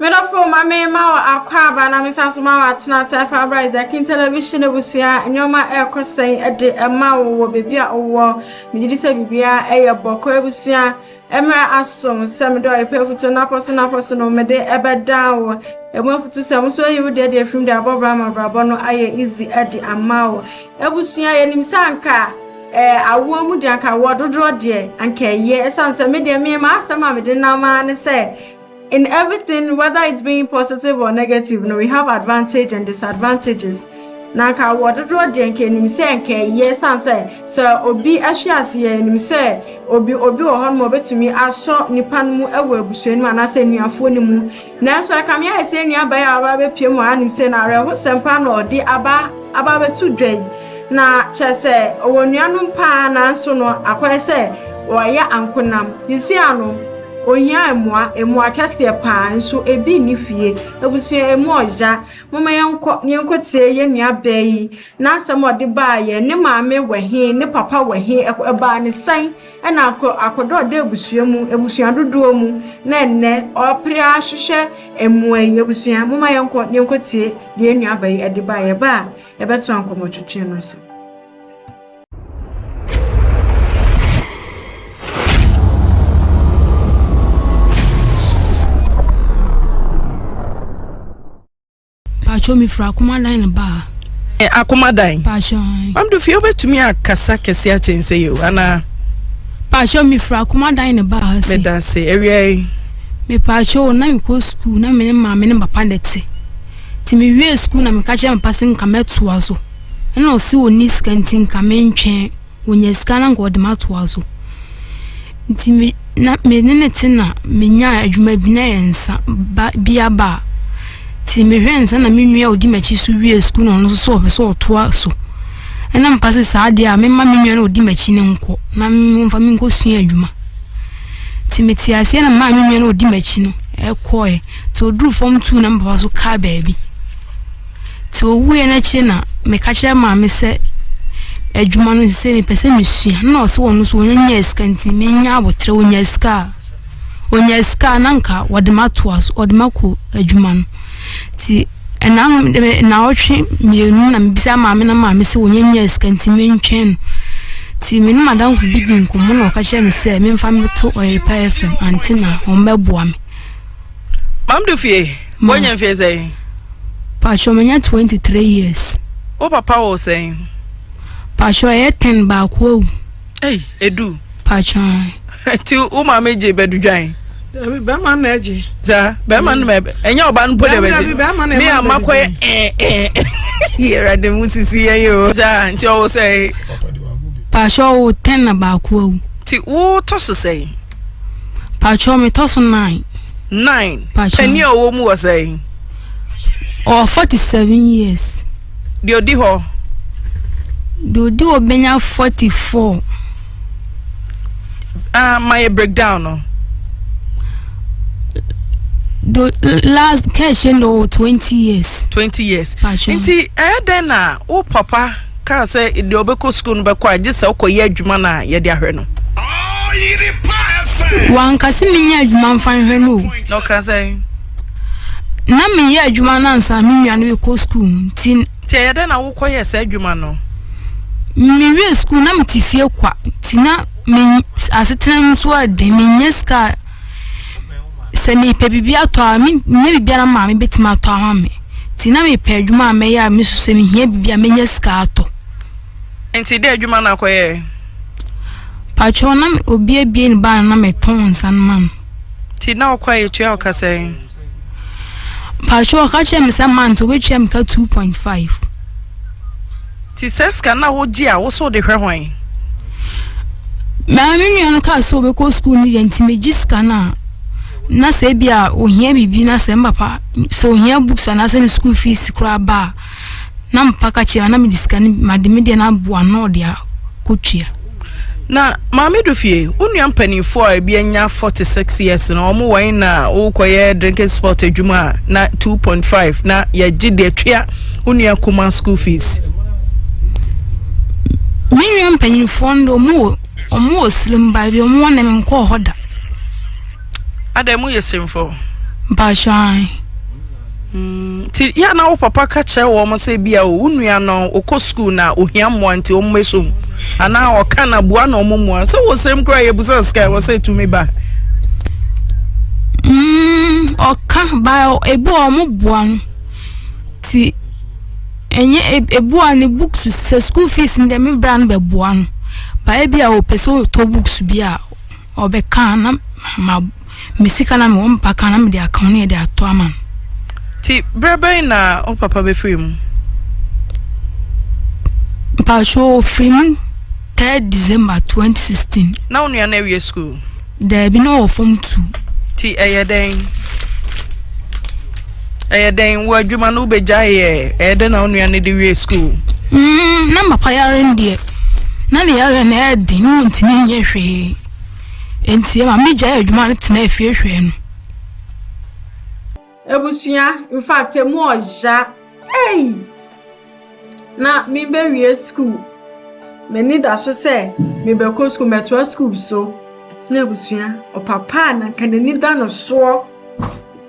Medɔfo ma me ma wɔ akwaaba na me nsa so ma wɔ atena ase afa abra Isaac King Television abusua nneɛma ɛrekɔ sɛn de ɛma wo wɔ baabi a wowɔ. Megye di sɛ biribiara ɛyɛ bɔkɔ abusua. Mmerɛ aso sɛ mede ɔyepɛ afutuo no apɔ so no apɔ so no mede ɛbɛdan wo. Ɛmu afutu sɛ wo nso ayi wo deɛ de afirim de abɔ bra ama abrabɔ no ayɛ easy de ama wo. Abusua yɛnim sɛ anka eh, awoɔ mu deɛ anka awoɔ dodoɔ deɛ anka ɛyɛ ɛsiane sɛ me deɛ me m'asɛm a mede nam ara ne sɛ in everything whether it's being positive or negative no we have advantage and disadvantages na nka wɔ dodoɔ deɛ nka anim sɛ nka ɛyɛ san sɛ sɛ obi ahwe ase yɛ anim sɛ obi obi wɔ hɔ nom ɔbɛtumi asɔ nipa no mu wɔ abusua no mu anaasɛ nnuafoɔ no mu nanso ɛkame ayɛ sɛ nnuaba yi a ɔba abɛpie mu anim sɛ na awerɛhosɛm paa na ɔde aba aba abɛto dwa yi na kyerɛ sɛ ɔwɔ nuanom paa nanso no akɔyɛ sɛ wɔyɛ ankonam sisi ano Ohia mmoa, mmoa kɛseɛ paa, nso ebi nni fie. Abusua emu ɔya. Momma yɛnkɔ na yɛnkɔtie yɛn nuabaa yi n'asɛm a ɔde baeɛ. Ne maame wɔ he? Ne papa wɔ he? Ɛbaa ne sɛn na akɔ akɔdɔ ɔda abusua mu, abusua dodoɔ mu, na ɛnnɛ ɔrepere ara hwehwɛ mmoa yi? Abusua, momma yɛnkɔ na yɛnkɔtie deɛ yɛn nuabaa yi de baeɛ. Ɛba a, yɛbɛtoa nkɔmmɔtwetwe no so. Pacho mi fura akomadan na baa. Eh, akomadan. Pacho. Mamdo fie wobɛtumi akasa kɛse akyɛn sɛ yɛ o anaa. Pacho mi fura akomadan na baa se. Meda se awia yi. Me pacho na mekɔ sukuu na me ne maame ne papa na ɛte. Nti me wie sukuu na meka kyerɛ papa sɛ nka mɛtoa so. Ɛna ɔse ɔnni sika nti nka mentwɛn, ɔnya sika na nka ɔde m'atoa so. Nti me na me ne ne te na menyaa adwuma bi na ɛyɛ nsa ba bi aba a. Nti mehwɛ nsa na me nua a ɔdi m'akyi so wie sukuu na ɔno nso so ɔpɛ sɛ ɔtoa so. Ɛna mpa sɛ saa deɛ a memma me nua no ɔdi m'akyi no nkɔ na memfa menkɔsua adwuma. Nti mete aseɛ na maa me nua no ɔdi m'akyi no ɛkɔɛ. Nti ɔduru fam tuu na me papa so kaa baabi. Nti ɔwuiɛ no akyire na meka kyerɛ maame sɛ adwuma no sɛ mepɛ sɛ mesua na ɔsɛ ɔno nso ɔnya nyaa sika nti menya aboterɛ ɔnya sika a ɔnya sika a na nka wɔde matoa so ɔde makɔ adwuma no nti ɛna naawɔtwe mmienu na mebisa maame na maame sɛ ɔnya nyaa sika nti mentwɛn no nti me ne madamfo bi di nkɔmmɔ na ɔka kyerɛ me sɛ memfa meto Ɔyerepa FM ante na wɔmmɛboa me. Mamdu fie, woanya mfie sɛn? Pacho manya 23 years. Wo papa wɔ sɛn? Pacho ɛyɛ 10 baako awu. Ei, edu. Pacho. Ti wo maame gye bɛdu dwan. Dabi bɛrima na ɛgye. Saa bɛrima no ma ɛnyɛ ɔba no mpo na ɛbɛgye. Bɛrima na Me a makɔyɛ ɛɛ ɛɛ yɛrɛ de mu sisi yɛn yi o. Saa nti ɔwɔ sɛ. Pacho ɔwɔ 10 na baako awu. Ti wo tɔ so sɛn? Pacho me tɔ so nine. Nine. Pacho. Panyin a ɔwɔ mu wɔ sɛn? Ɔwɔ 47 years. Deɛ ɔdi hɔ. Deɛ ɔdi hɔ bɛnya 44. Ah, ma yɛ breakdown no. The last cash no 20 years. 20 years. Pacho. Nti ɛyɛ dɛn na wo papa Kaa sɛ deɛ ɔbɛkɔ sukuu no bɛkɔ a gye sɛ wokɔyɛ adwuma no a yɛde ahwɛ no. Wanka sɛ menyɛ adwuma mfa nhwɛ no o. Na ɔka sɛ. Na meyɛ adwuma no ansa me nua no bɛkɔ sukuu nti. Nti ɛyɛ dɛn na wokɔyɛɛ saa adwuma no? Mewie sukuu na mete fie kwa nti na me asetena mu nso ɛden menyɛ sika a sɛ mepɛ biribi atɔ a menyɛ biribiara maame bɛtumi atɔ ama me. Nti na mepɛ adwuma a mɛyɛ a me nso sɛ mehia biribi a mɛnya sika atɔ. Nti dɛ adwuma na akɔyɛɛ? Patrɔ na obi abie ne baa no na metɔn nsa no ma no. Nti na ɔkɔ a yɛtua wo ka sɛn? Patrɔ ɔka kyerɛ me sɛ month obetua me ka 2.5. Nti sɛ sika na wogye a wo so wode hwɛ hwan? Maa me nua no kaa sɛ ɔbɛkɔ sukuu no deɛ nti megye sika no a na sɛ ebi a ohia biribi na sɛ mpapa sɛ ohia books anaasɛ ne school fees koraa ba a na mpa ka kyerɛ na mede sika no made me deɛ no aboa na ɔde akɔtua. Na maame do fie wo nua mpanimfoɔ a ebi anya 46 years no wɔn wɔn na wokɔyɛ drinking spot adwuma a na 2.5 na yɛgye deɛ tua wo nua kuma school fees. Me nua mpanimfoɔ no wɔn wɔ wɔn wɔ sirim baabi wɔn wɔ na menkɔɔ hɔ da. Adɛn mo yɛ sirimfoɔ? Mpakyɛw ae. Mm, nti yɛ na wo papa ka kyerɛ wɔn sɛ bi a wo nua no ɔkɔ sukuu na ohia mmoa nti wɔn mmɛso mu anaa ɔka na bua na wɔn mua sɛ wɔ sɛm kura yɛ busa sika wɔ sɛ tumi ba. Mm, ɔka ba ebi wɔ wɔn boa no ti ɛnyɛ ebi wɔ ne books sɛ school fees no deɛ me bra no bɛboa no ba ebi a ɔpɛ sɛ ɔtɔ books bi a Ɔbɛka a na ma me sika na mewɔ mpa ka na mede aka ho na yɛde atɔ ama no. Nti berɛ bɛn na wo papa bɛfiri mu? Mpacho ɔfiri mu 3rd December 2016. Na wo nua no awie sukuu? Daabi na ɔwɔ form 2. Nti ɛyɛ dɛn? Ɛyɛ dɛn wo adwuma no wobɛgyae yɛ? Ɛyɛ dɛn na wo nua no de wie sukuu? Mm, na papa yare no deɛ, na ne yare no ɛyɛ den, na ɔntumi nyɛ hwee. Enti ɛma megyae adwuma no tenaa fie hwɛɛ no. Abusua, in fact, emu ɔya. Ei! Na mebewie sukuu. M'ani da so sɛ mebɛkɔ sukuu, mɛtoa sukuu so. Na abusua, ɔpapa a na nka n'ani da no soɔ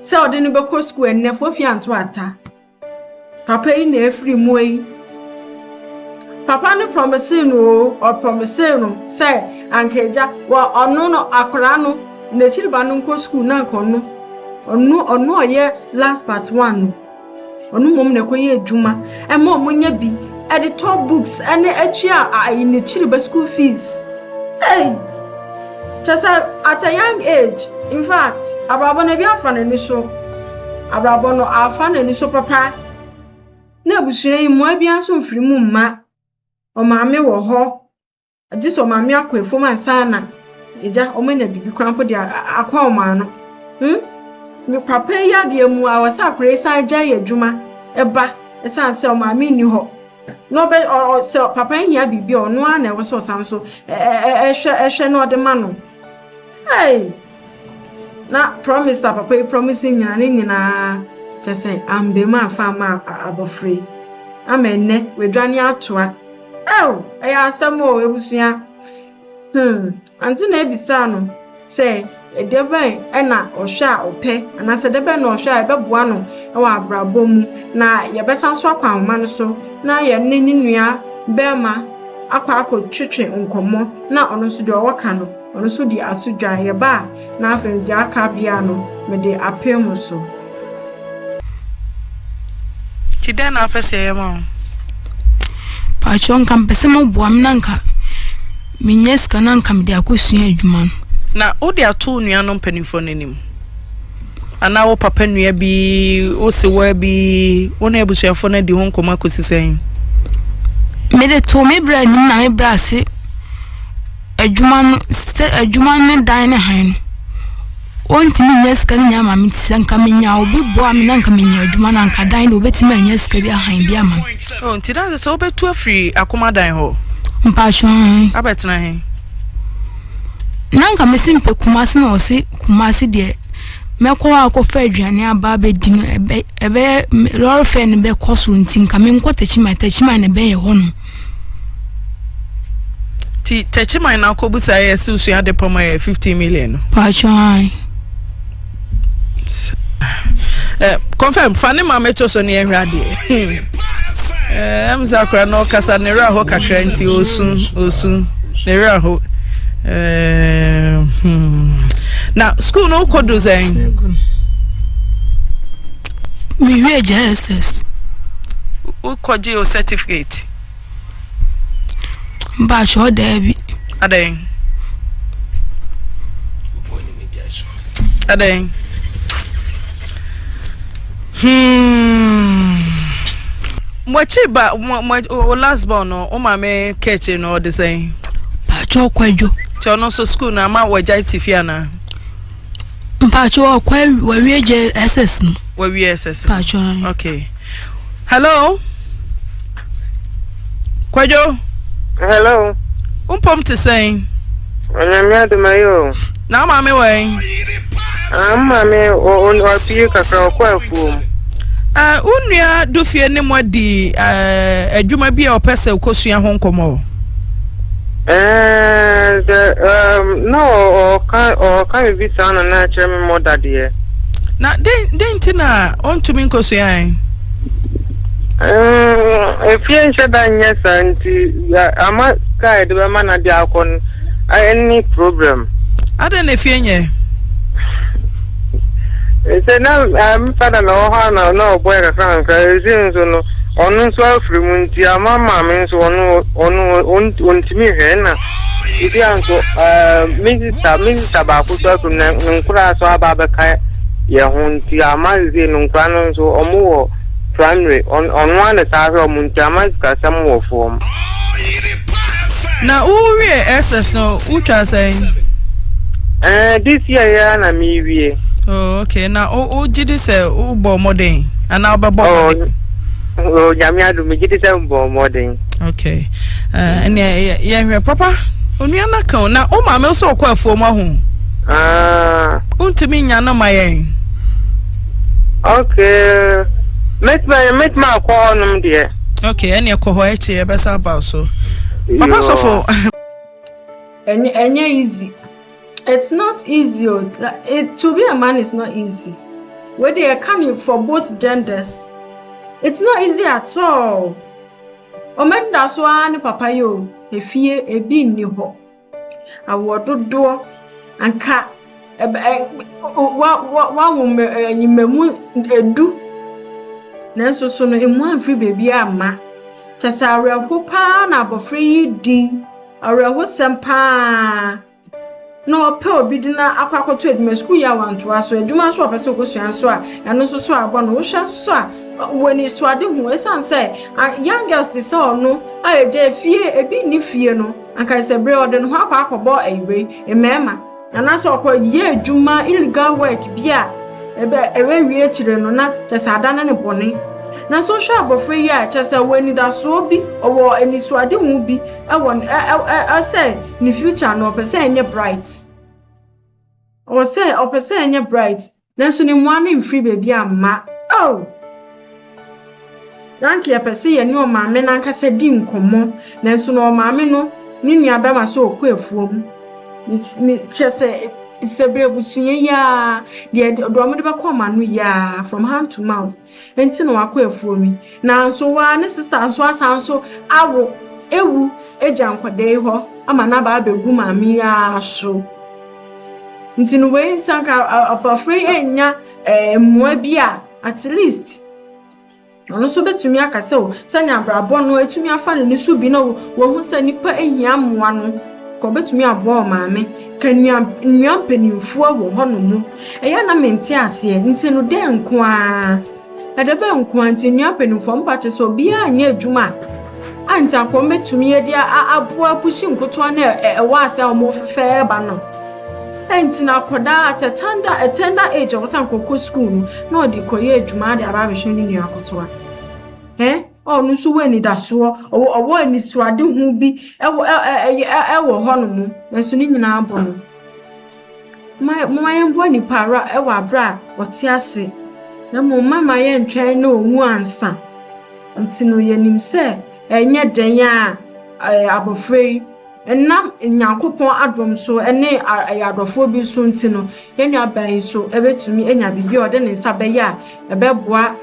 sɛ ɔde no bɛkɔ sukuu ɛnnɛ fofie anto ata. Papa yi na afiri mu yi. Papa no promisee no o, ɔpromisee no sɛ anka agya wɔ ɔno no akwaraa no n'akyiri ba no nkɔ sukuu na anka ɔno ɔno ɔno ɔyɛ last part one no. Ɔno mmom na ɛkɔyɛ adwuma ɛma ɔmo nya bi ɛde tɔ books ɛne atua ayi n'akyiri ba school fees. Hey! Kyɛ sɛ at a young age, in fact, abrabɔ no ebi afa n'ani so. Abrabɔ no afa n'ani so papa. Na abusua yi mmoa biara nso mfiri mu mma. Ɔmaame wɔ hɔ. Gye sɛ ɔmaame akɔ afuom ansa na agya wɔanya biribi koraa mpo de akɔ wɔn ano. Hmm? Me papa yi adeɛ mu a wɔ sɛ akwadaa yi san gyae adwuma ɛba ɛsiane sɛ ɔmaame nni hɔ. Na ɔbɛ ɔ ɔ sɛ papa yi hia biribi a ɔno ara na ɛwɔ sɛ ɔsan so ɛhwɛ ɛhwɛ na ɔde ma no. Hey! Na promise a papa yi promise nyinaa ne nyinaa kyɛ sɛ amba mu amfa amma abɔfra yi. Ama ɛnnɛ wadwane atoa. Eww ɛyɛ asɛm o abusua. Hmm, ante na ebisaa no sɛ ɛdeɛ bɛn na ɔhwɛ a ɔpɛ anaasɛ ɛdeɛ bɛn na ɔhwɛ a ɛbɛboa no wɔ abrabɔ mu na yɛbɛsan so akɔ ahoma no so na yɛne ne nua bɛrima akɔ akɔtwetwe nkɔmmɔ na ɔno nso deɛ ɔwɔ ka no ɔno nso di aso dwa yɛba a na afei deɛ aka biara no mede apem mo so. Nti dɛn na wopɛ sɛ yɛyɛ ma wo? Paatwɔ nka mpɛ sɛ moboa me na nka menya sika na nka mede akɔsua adwuma no. Na wode ato wo nuanom mpanimfoɔ no anim? Anaa wo papa nua bi, wo sewaa bi, wo ne abusuafoɔ no adi ho nkɔmmɔ akɔsi sɛn? Mede too me bra anim na me bra ase adwuma no sɛ adwuma ne dan ne han no. Ɔntumi nnya sika no nyinaa ma me nti sɛ nka menya obi boa me na nka menya adwuma no anka dan no obetumi anya sika bi ahan bi ama me. Oh, nti na sɛ wobɛtu afiri akomadan hɔ? Mpaatwɔ ahan. Abɛtena he? Na nka mesi mpɛ Kumasi na ɔse Kumasi deɛ mɛkɔ hɔ akɔfa aduane aba abɛdi no ɛbɛ ɛbɛyɛ lɔre fɛ no bɛkɔ soro nti nka menkɔ Techiman Techiman na ɛbɛn yɛ hɔ nom. Ti Techiman na akɔbusa yɛ sɛ osua ade pam ayɛ 15 million no. Paatwa ae. Eh, confirm fa ne maame to so ne yɛhwɛ adeɛ. Eh, ɛm sɛ akora na ɔkasa ne werɛ aho kakra nti osu osu ne werɛ aho. Eh, hmm. Na school no wokɔ do sɛn? Mewie JSS. Wokɔgye o certificate? Mpakyɛw daabi. Adɛn? Adɛn? Hmm. Mo akyi ba mo mo o last born no o maame kɛkyɛ no ɔde sɛn? Mpakyɛw kwadwo. Kyɛ ɔno nso school no ama wagyae te fie anaa? Mpakyɛw ɔkɔ wawie JSS no. Wawie SS. Mpakyɛw. Okay. Hello. Kwadwo. Hello. Wo mpom te sɛn? Onyame adom ayɛ o. Na wo maame wɔ ɛn? Ah, maame ɔpie kakra ɔkɔ afuom. Uh, wo nua Dufie ne mo adi uh, adwuma bi a ɔpɛ sɛ ɔkɔsua ho nkɔmmɔ? Eh, the, um, na ɔka ɔka biribi saa na na ɛkyerɛ me mmɔ dadeɛ. Na dɛn dɛn nti na ɔntumi nkosua ɛ? Efie nhyɛ da nyɛ saa nti ama sika a yɛde bɛma no de akɔ no ɛne problem. Adɛn na efie nyɛ? Sɛ na me fada na ɔwɔ hɔ a na na ɔbɔ yɛ kakra kakra esi nso no ɔno nso afiri mu nti ama maame nso ɔno ɔno ɔntumi hwɛ na ebi a nso me sista me sista baako nso afiri mu na ne nkoraa nso aba abɛka yɛn ho nti ama sisi no nkoraa no nso ɔmo wɔ primary ɔno ara na saa hwɛ ɔmo nti ama sikasɛm wɔ fam. Na wowie SS no wotwa sɛn? This year yɛ na mewie. Oh, okay. Na wo gye di sɛ wobɔ mmɔden anaa wobɛbɔ mmɔden? Oh, Nyame adom, megye di sɛ mbɔ mmɔden. Okay. Ɛnna yɛhwɛ papa onua no ka o na wo maame nso ɔkɔ afuom ahu. Ah. Wontumi nya no ma yɛn. Okay. Mɛtumi mɛtumi akɔ hɔnom deɛ. Okay, ɛnna ɛkɔ hɔ akyi yɛbɛsa aba so. Papa sɔfo. Ɛnyɛ easy. It's not easy o. To be a man is not easy. Wey dey ɛka ne for both genders. It's not easy at all. Ɔmo da so ara ne papa yi o. Efie ebi nni hɔ. Awoɔ dodoɔ anka ɛbɛ ɛ wa wa wawo mmamu 10 nanso so no emu amfiri beebi amma. Kyɛ sɛ awerɛho paa na abɔfra yi di awerɛhosɛm paa na ɔpɛ obi de na akɔ akɔto adwuma. Sukuu yi a wantoa so, adwuma nso a ɔpɛ sɛ ɔkɔsua nso a ɛno nso so abɔ no. Wohwɛ nso a wɔ anisoade ho ɛsiane sɛ young girls te sɛ ɔno a ɛgya efie ebi nni fie no, anka sɛ bere ɔde ne ho akɔ akɔbɔ ayiwei mmarima anaasɛ ɔkɔ yɛ adwuma illegal work bi a ɛbɛ ɛbɛwie akyire no na kyɛ sɛ adane ne bɔne. Nanso wohwɛ abɔfra yi a, kyɛ sɛ wɔ anidasoɔ bi, ɔwɔ anisoade ho bi ɛwɔ ɛ ɛ ɛ sɛ ne future no ɔpɛ sɛ ɛnyɛ bright, ɔwɔ sɛ ɔpɛ sɛ ɛnyɛ bright, nanso ne mmoa no mfiri baabi amma. Oh, yanke yɛpɛ sɛ yɛne ɔmaame n'ankasa di nkɔmmɔ, nanso na ɔmaame no ne nua bɛma sɛ ɔkɔ afuom ne kyɛ sɛ sɛ abusua yi a deɛ deɛ ɔmo de bɛkɔ ɔma no yi a from hand to mouth nti na wakɔ afuom yi. Nanso waa ne sister nso asan nso awo ewu egya nkwadaa yi hɔ ama n'aba abɛgu maame yi ara so. Nti no wei nsa nka abɔfra yi enya mmoa bi a at least ɔno nso bɛtumi aka sɛ o sɛnea abrabɔ no etumi afa ne so bi na wɔhu sɛ nipa ehia mmoa no ka ɔbɛtumi aboa ɔmaame ka nua nua mpanimfoɔ wɔ hɔnom. Ɛyɛ na mente aseɛ nti no dɛn nko ara ɛdɛ bɛn nko ara nti nua mpanimfoɔ mpa kyɛ sɛ obiara nyɛ adwuma a anti akɔm bɛtumi yɛde aboa pusi nkotoa na ɛwɔ ase a wɔn fefɛɛ ba no. Ɛnti na akwadaa at a tender age a wɔsan kɔkɔ school no na ɔde kɔyɛ adwuma de aba abɛhwɛ ne nua akotoa ɛ ɔno nso wɔ anidasoɔ, ɔwɔ anisoadehu bi ɛwɔ ɛ ɛ ɛwɔ hɔnom, nanso ne nyinaa bɔ no. Mma yɛmboa nipa ara ɛwɔ abere a ɔte ase, na mmom mama yɛntwɛn na owu ansa. Nti no yɛnim sɛ ɛnyɛ den a abɔfra yi ɛnam Nyankopɔn adom so ne adɔfoɔ bi so nti no yɛn nuabaa yi so ɛbɛtumi anya biribi a ɔde ne nsa bɛyɛ a ɛbɛboa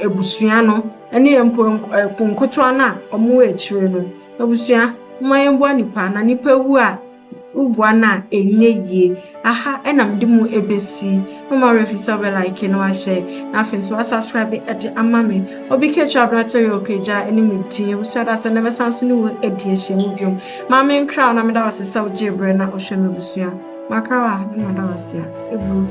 abusua no ne mpo nkotoa no a wɔwɔ akyire no. Abusua, momma yɛmboa nipa na nipa wu a woboa no a ɛnyɛ yie. Aha ɛna mede mu ɛbɛsi. Mama werɛ fi sɛ wobɛ like na wahyɛ na afei nso wasubscribe ɛde ama me. Obi ketewa aberante yɛ okagya ne me din. Abusua, da sɛ na bɛsan so ne wo adi ahyia mu biom. Maame nkra na meda wo ase sɛ wogyee berɛ na wohwɛ me. Abusua, makra a ne mada wo ase a ɛburu.